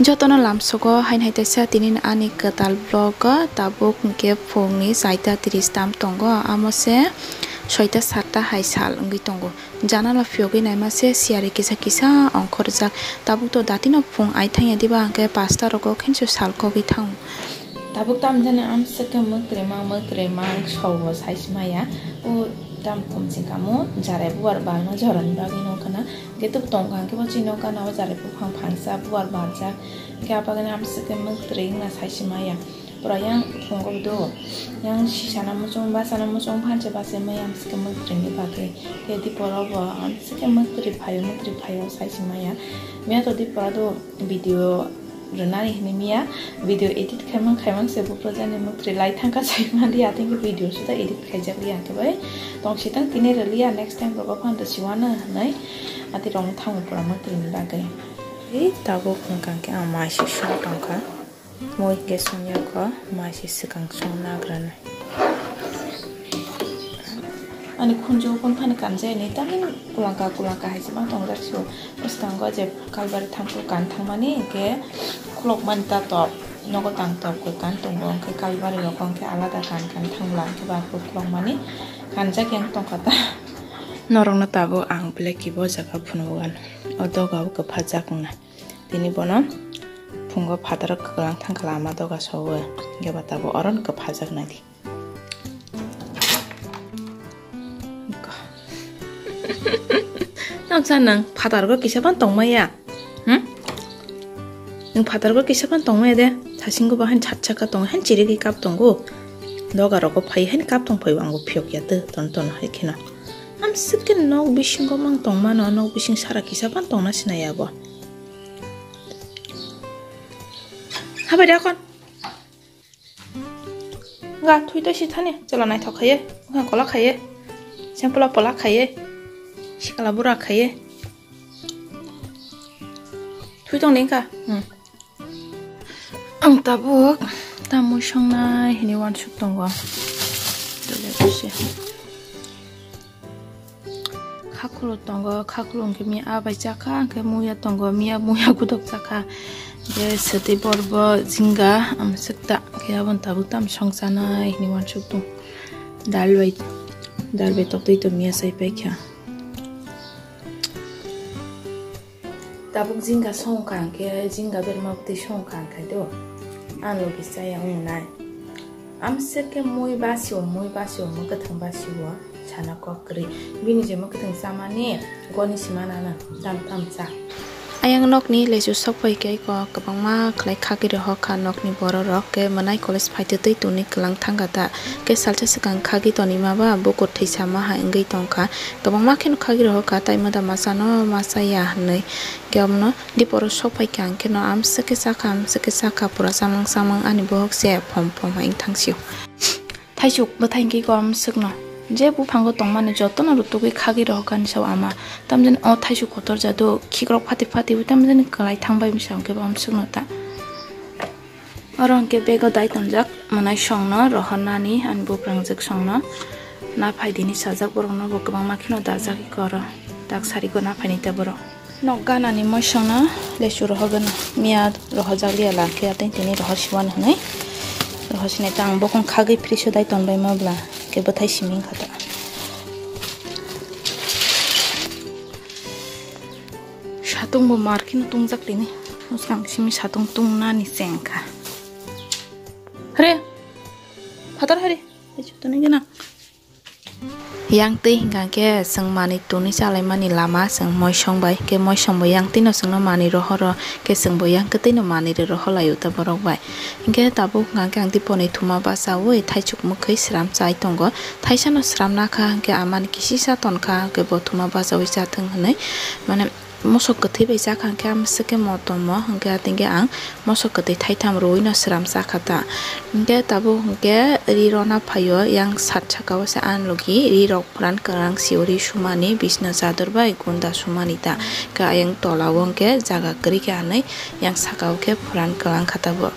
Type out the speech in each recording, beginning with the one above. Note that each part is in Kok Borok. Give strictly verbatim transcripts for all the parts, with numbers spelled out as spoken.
Jotono lamsogo haini hai teisa tini ani kwtal vlog o tabuk hwnkhe phungni chaita tris tam tongo, amo se soita satta hai sal wngwi tongo. Janala phiyogwi naima se siyari kisa kisa ongkhorjak. Tabuk to datino phung ai thangya diba, hwnkhe pasta rogo khenso sal kogwi thango. Tabuk tam jani amswk khe mwkrwi mang, mwkrwi mang sobo sai se maya. O tam khum sing kamo jarai buar balma jorani bagwi nokha na. Hwnkhe tabuk tong kha hwnkhe bo chini nokha na o jarai buphang phangsa buar baljak. Hwnkhe abagwi amswk khe mwkrwi wngna sai se maya. Pura yang phungo do. Yang sisana muchung, basana muchung, phanche base maya amswk khe mwkrwi ni bagwi. Khe diporo bo amswk khe mwkrwi phaio, mwkrwi phaio sai se maya. Miya to diporo do video rwnani hwnwi miya, video edit khaimang khaimang se buphru jani mwkrwi lai thangkha sai mali, ateng khe video suda edit khaijak liya hwnkhe bai tong sitang tini rwliya, next time rogo phano to siwano hwnwi ati rong thango pura mwkrwi ni bagwi. Ei tabuk hwnkha khe ang mai se song tongkha, mui hwnkhe song yakho, mai se swkang song nagrani. Ani khunju phone phani kanjai ni tamni kulangka kulangka hai se ma tongjak sio. Bwskango je kalbari thangphuru kan thangmani hwnkhe khulokmani ta top, nogo tang top kwkan tongo, hwnkhe kalbari rogo hwnkhe alada kan kan thangla hwnkhe ba khulokmani kanjak yang tongkha ta. Norokno tabuk ang belai kibo jaga phunukgo, o doga o kwphajak wngna. Tini bono phungo phataro kwlang thangkha lama doga sowi, hwnkhe ba tabuk oro no kwphajak naidi. Noksa nang phatargo kisa phano tongmaya? Hmm? Nang phatargo kisa phano tongmaya de? Sasinggo ba hain chat chaka tongo, hain chirigwi kap tongo. Doga rogo phai hain kap tong phai, angbo phiyok ya de, ton ton hai kheno. Amswk khe nok bisingo mang tongmano, nok bising sara kisa phano tongna sinaya bo. Habai de kon. Ga thui twi si thani, chwla naithok khaiye, bwkhang kola khaiye, sempla pola khaiye, sikla bura khaiye. Thui tong ni wngkha. Hmm. Ang tabuk tamui songnai hini uansuk tongo. Dole bisi. Khakhuluk tongo, khakhuluk hwnkhe miya bai chakha, hwnkhe muya tongo, miya muya gudok chakha. Hwnkhe swtwi borbo jinga amswk ta, hwnkhe aboni tabuk tam song chanai hinwi uansuk tongo. Dal bai, dal bai toktwi to miya chai paikha. Tabuk jinga song kha hwnkhe, jinga berma bwtwi song kha hwnkhe do. Ang logi chaya wngnai. Amswk khe mui basio, mui basio, mwkhwthwng basio, sana kok kwrwi. Bini je mwkhwthwng chamani goni sima nana tam tam cha. Ayang nokni lesu sok pai khe ko kwbangma khlai khagwi rohor kha nokni borok rok, khe mwnai college phai twtwi tongni kwlang thangkha ta. Khe salsa swkang khagwi tonima ba bukur thwi sama hai wngwi tongkha. Kwbangma kheno khagwi rohor kha, tai moda machano machaya hinwi. Khe omono diporo sok pai kha, ang kheno amswk khe chakha, amswk khe chakha, pura chamang chamang ani bohok se phom phom hai wng thang sio. Thaisuk bwthai hwnkhe kok amswkno je buphango tongmani jotono rutugwi khagwi rohorkha ani sao ama. Tamjani o thaisuk kotor jadu khikrok phati phati bo tamjani kwlai thangbai bwsa hwnkhe bo amswkno ta. Oro hwnkhe bego dai tonjak mwnai songno rohornani ani buprangjwk songno. Na phaidini sajak borokno bo kwbangma kheno dajak iko oro. Tak sarigo na phaini ta borok. Nok ganani moisongno lesu rohorgwno miya rohorjak liya la khe ateng tini rohor siwan hinwi rohor sinai ta ang bokong khagwi friso dai tonbaima bwla khe bwthai simi wngkha ta. Satung bo mar kheno tungjak tini, mwsang simi satung tungnani chengkha. Hare, phatar hare, lesu toni gana. Yang twi hwnkha khe chwng manwi tuni chalaimani lama chwng moisong bai, khe moisong bo yang twino chwngno manwi rohoro, khe chwngbo yang kwtwino manwi rw rohor laio ta borok bai. Hinkhe tabuk hwnkha khe ang diponi thuma bachaui thaichuk mwkhwi sram chai tongo, thaisano sram nakha hinkhe amani kisisa tonkha, hinkhe bo thuma bachaui chathwng hinwi mane. Mosok kwthwi bai chakha hinkhe amswk khe motom o hinkhe atwng khe ang mosok kwthwi thaitham rwui no sram chakha ta. Hinkhe tabuk hinkhe ri rona phaio yang sat saka o se ani logi ri rok pran kwrang sio ri sumani bisna chador bai gunda sumani ta. Hinkhe ayang tola o hinkhe jaga kwrwi khe anwi yang saka o khe pran kwrang kha tabuk.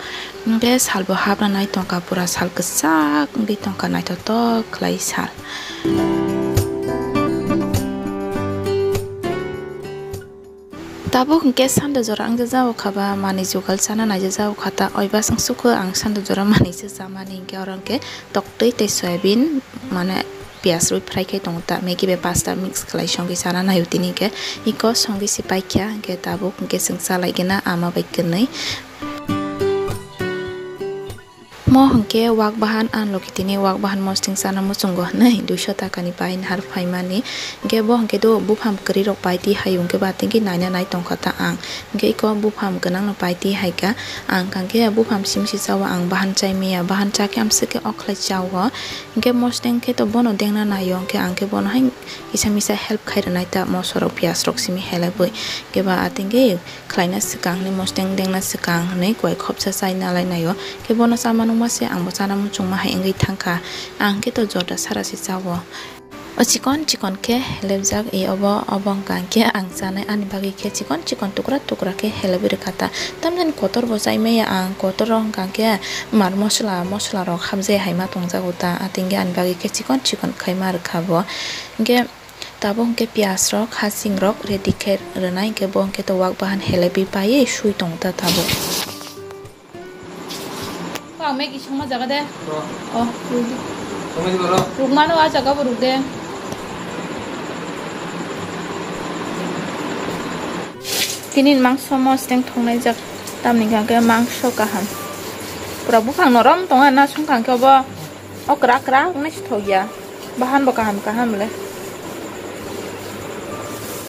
Hinkhe salbo hapra nai tongkha pura sal kwchak wngwi tongkha naithotok khlai sal. Tabuk hwnkhe sando jora wngjajago kha ba, manwi jugal chana naijajago kha ta, oiba swng sukho ang sando jora manwi se chamani, hwnkhe oro hwnkhe toktwi tei soyabin, mane, piyaj rwi fry khai tongo ta, Maggi bai pasta mix khlai songwi chana naio tini hwnkhe. Iko songwi se paikha, hwnkhe tabuk hwnkhe chwng chalaigena ama bai kwnwi. Mo hwnkhe wak bahan, ang logi tini wak bahan mosting chana muchungo hwnwi duiso takani pai nahar phaimani. Hwnkhe bo hwnkhe do buphang kwrwi rok pai di hai hwnkhe ba tingki naina nai tongkha ta ang. Hwnkhe iko buphang gwnangno pai di hai kha. Ang hwnkhe buphang simsi chao, ang bahan chai maya, bahan cha khe amswk khe ok khlai chao. Hwnkhe mosting khe to bono dengna naio, hwnkhe ang khe bono hai kisa misa help khai rwnai ta, moso rok piyaj rok simi helebwi. Hwnkhe ba atingki khlaina swkang hwnwi, mosting dengna swkang hwnwi koi khopsa chai nalai naio. Khe bono chama nukma se angbo chana muchungma hai wngwi thangkha. Ang khe to jota sara se chao. O chikon chikon khe helepjak, e obo, obo wngkha khe ang chanai, ani bagwi khe chikon chikon tukra tukra khe helepwi rwkha ta. Tamjani kotor bo chai maya ang, kotor o wngkha khe mar mosola, mosola rok hapjai hai ma tongjago ta, atingki ani bagwi khe chikon chikon khai ma rwkha bo. Hwnkhe Tabuk hwnkhe piyaj rok, hasing rok ready khe rwnai, hwnkhe bo hwnkhe to wak bahan helepwi paiwi sui tongo ta tabuk. Ang Maggi songma jaga de. Ro. Oh, ruk di. Songma jaga ro. Rukmano ah jaga bo ruk de. Tini mangso mosting thongnai jak, tamni hwnkhe mangso kaham. Pura buphang norom tongo na songkha hwnkhe obo. O kwrak kwrak wngnai se thok ya. Bahan bo kaham kaham le.